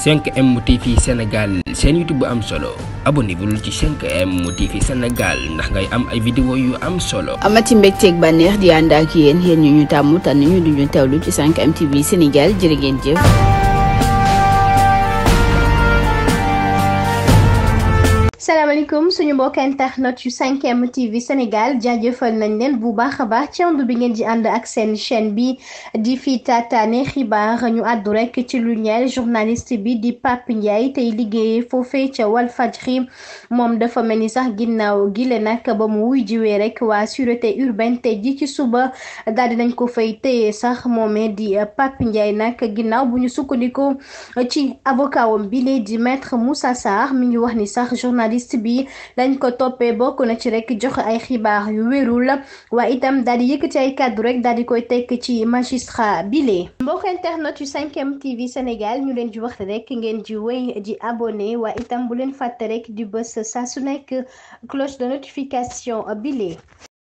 5M TV Sénégal seen YouTube bu am solo abonnez-vous ci 5M TV Sénégal ndax ngay am ay vidéo yu am solo. amati mbégteeg bànneex di ànd ak yéen ñu tàmmu tànn ñu duñu teewlu ci 5M TV Sénégal jërë ngeen jëf. salaamaaleykum suñu mbokk internet yu 5M TV Sénégal jaajëfal nañ leen bu baax a baax ci ànd bi ngeen di ànd ak seen chaîne bi di fi taataane xibaar ñu àddu rek ci lu ñeel journaliste bi di Pape Ndiaye tey liggéeyee foofee ca Walfadjri moom dafa mel ni sax ginnaaw gile nag ba mu wuy jiwee rek waa sûreté urbaine tey ji ci suba daal dinañ ko fay téye sax moomee di Pape Ndiaye nag ginnaaw bu ñu sukkandiku ci avocat wam bi lee di maître Moussa Sarr mi ngi wax ni sax journaliste bi dañ ko toppee bokk na ci rek joxe ay xibaar yu wérul waaye itam daal di yëkkati ay kàddu rek daal di koy tekk ci magistrat bile. mbokk internet yu 5M TV Sénégal ñu leen di wax rek ngeen di wéy di abonné waaye itam bu leen fàtte rek di bës saa su nekk cloche de notification bile.